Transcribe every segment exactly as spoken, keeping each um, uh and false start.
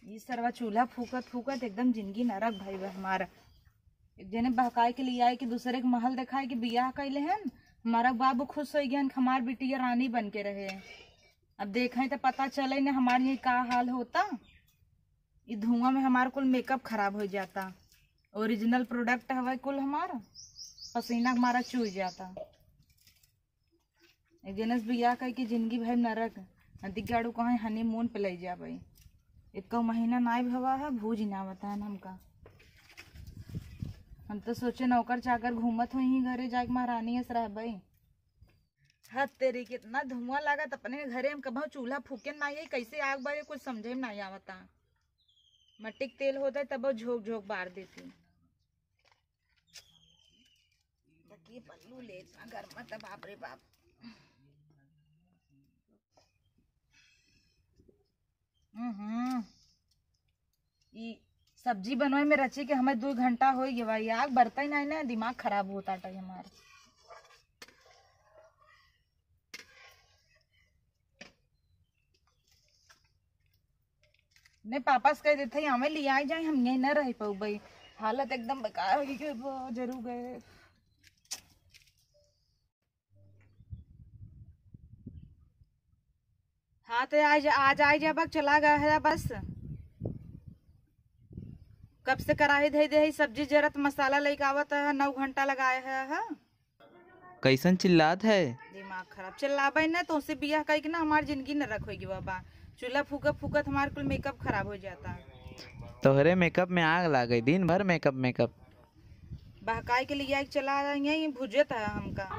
ई सरवा चूल्हा फूकत फूकत एकदम जिंदगी नरक भई बा हमार। एक जने बहकाए के लियाए के दूसरे के महल देखाए के बियाह कइले हन। हमारा बाबू खुश होइ गयन कि हमार बिटिया रानी बन के रहे। अब देखे त पता चले न हमार ये का हाल होता। ई धुआं में हमार कुल मेकअप खराब होइ जाता। ओरिजिनल प्रोडक्ट हवे कुल हमार, पसीना हमारा चूइ जाता। एक जने से बियाह कइके जिंदगी भर नरक, नदी गाड़ू कहाँ हनीमून पे लइ जाबे। एको महीना नाई भवा है, भूज ना बताएन हमका। हम तो सोचे नौकर चाकर घूमत होइहीं घरे जाके महारानी अस रहबे। हद तेरी, कितना धुआं लागत अपने घरे। हम कबहूँ चूल्हा फूके नाई है, कैसे आग बारे कुछ समझे में नाई आवता। मट्टी के तेल होता तब झोंक झोंक बार देती। तकिए पल्लू ले इतना गर्मा त बाप रे बाप। हम्म। ई सब्जी बनवाए में रची के हमें दो घंटा होइ गवा। ई आग बरता ही नाई ना, दिमाग खराब होता टाई हमार। ने पापा से कह देते हैं, हमें लियाई जाए, हम यहीं न रह पउबे। हालत एकदम बेकार होइ गई, वो जरू गए। हाँ, तो आज, आज आई जा, बक चला गया है बस। कब से कराही धई दे है, सब्जी जरत, मसाला लेके आवत है, नौ घंटा लगाए है, है। कैसन चिल्लात है? दिमाग खराब, चिल्लाबे न, तोसे बियाह कइके ना हमार जिंदगी नरक होइ गई बाबा। चूल्हा फूकत फूकत हमार कुल मेकअप खराब होइ जाता। तोहरे मेकअप में आग लागे, दिन भर मेकअप, मेकअप। बहकाई के लिए आइके चला रही है, ये भुजत है हमका।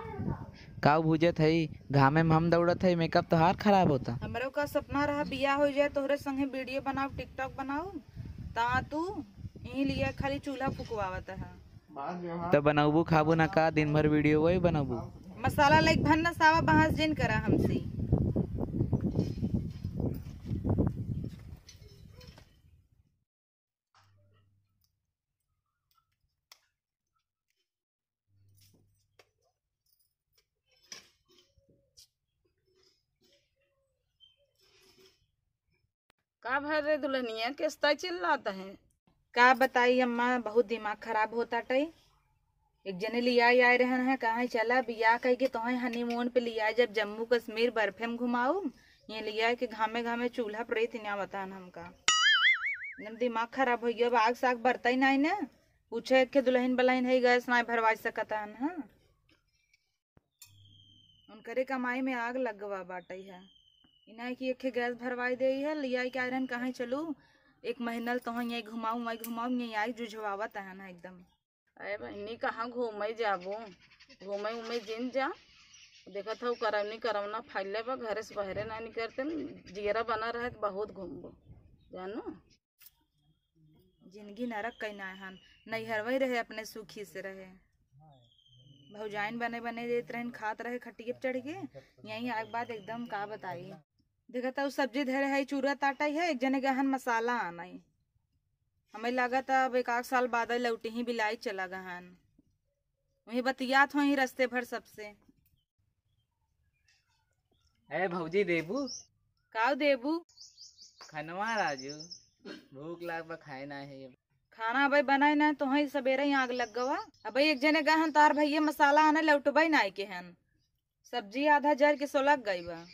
काउ भुजत है? घामे में हम दौड़त है, मेकअप तोहार खराब होता। हमरो का सपना रहा बियाह होइ जाए, तोहरे संगे वीडियो बनाओ, TikTok बनाओ, ता तू यहीं लिए खाली चूल्हा फुकवावत है। त बनौबू खाबू ना का, दिन भर वीडियो वही बनौबू। मसाला लाइक भन न सावा बहस जिन करा हमसे। का भर रे दुल्हनिया, किस्ता चिल्लात है? का बताई अम्मा, बहुत दिमाग खराब होता टई। एक जने लियाई आए रहन है, कहाँ चला बियाह कह के तोहे हनीमून पे लियाई, जब जम्मू कश्मीर बर्फे में घुमाऊ, ये लिया के घामे घामे चूल्हा पर इतना बतान हमका। एकदम दिमाग खराब हो गया, अब आग साग बरता ही नहीं ना। पूछे एक के दुल्हन बलहन है, गैस नहीं भरवाई सकता है, हाँ। उनकरे कमाई में आग लग गवा बाटई है। इनाई कि एक ठे गैस भरवाई देई है, लियाई के आए रहन, कहाँ चलू, एक महीना ल तोहाँ यहीं घुमाऊ, वहीं घुमाऊ, यहीं आई जुझवावत है ना एकदम। अरे बहिनी, कहाँ घूमे जाबू? घूमे उमे जिन जा। देखत हऊ करौनी करौना फैले बा, घरे से बहरे ना निकरते न, जियरा बना रहे त बहुत घूमबू, जानू। जिंदगी नरक कइना हन, नैहरवई रहे अपने सुखी से रहे। भौजाइन बने बने देत रहन, खात रहे खटिये पे चढ़ के। यहीं आग बात एकदम का बताई। देखत हऊ सब्जी धरे है, चूरा ताटई है, एक जने गहन मसाला आनई। हमें लागत अब एक आध साल बाद लौटी ही बिलाई चला गहन। वहीं बतियात होई रस्ते भर सबसे। ए भौजी देबू? काऊ देबू? खनवा राजू, भूख लाग बा, खाए ना है। खाना अबे बनाए ना, तोहई सबेरे ही आग लग गवा। अबे एक जने गहन तार भैया मसाला आने लौटबे ना के हन, सब्जी आधा जर के सोलक गई बा।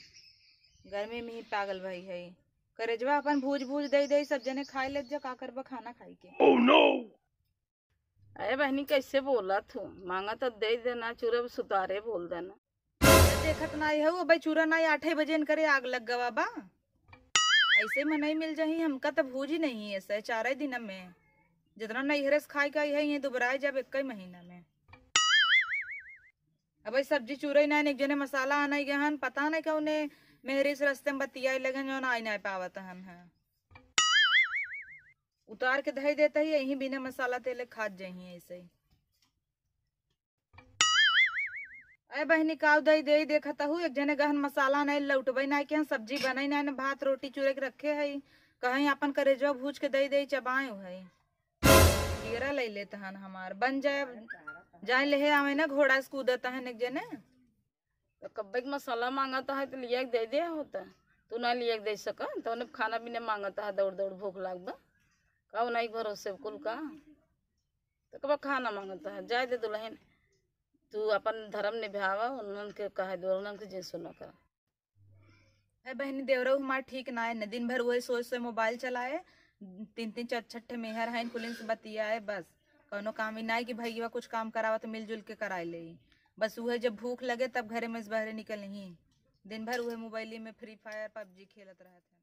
गर्मी में ही पागल भई है। करेजवा अपन भूज भूज दे दे, सब जने खाए ले जा, का करबा खाना खाई के। Oh no! अरे बहनी, कैसे बोलत हूँ? मांगा तो दे देना, चूरा सुतारे बोल देना। देखत नाई हऊ, अबे चूरा नाई आठे बजे इनकरे आग लग गवा बा। ऐसे में नहीं मिल जाही, हमका तो भूज ही नहीं है, सै चार ही दिन में। जितना नैहरे से खाए के आई है, ये दुबराए जब एक ही महीना में। अबे सब्जी चूरा ही ना, एक जने मसाला आना ही गहन, पता नहीं कौने मेहरी से रस्ते में बतियाए लगन, जो ना आई ना पावत हन है। उतार के धई देता ही, यहीं बिना मसाला तेले खात जइहीं ऐसे ही। अरे बहिनी, काऊ दई दे, देखत हऊ, एक जने गहन मसाला नहीं लौटबे नहीं के, सब्जी बनई नहीं, न भात रोटी चूरे के रखे है, कहीं अपन करेजवा भूज के दई दे, चबाए है। गिरा ले लेत हन हमार, बन जाए, जाए लेहे आवे ना, घोड़ा से कूदत हन एक जने। तो कब्बे के मसाला मांगत है तो लिया के दे दे होता। तू ना लिए दे सका, तो उन्हें खाना भी नहीं मांगता है, दौड़ दौड़ भूख लाग बा। का उन्हीं भरोसे कुल का? तो कब खाना मांगता है? जाए दे दुल्हन, तू अपन धर्म निभावा, उन्हन के कहे दो, उन्हन के जिन सुना करा। ए बहनी, देवरऊ हमार ठीक ना है न, दिन भर वही सोए सोए मोबाइल चलाए। तीन तीन चार छठे मेहर हैं, कुलिन से बतियाए बस। कौनो काम ही ना है कि भैया कुछ काम करावा तो मिलजुल के कराए ले। बस उहे जब भूख लगे तब घरे में से बहरे निकल ही। दिन भर उहे मोबाइल में फ्री फायर पबजी खेलत रहत है।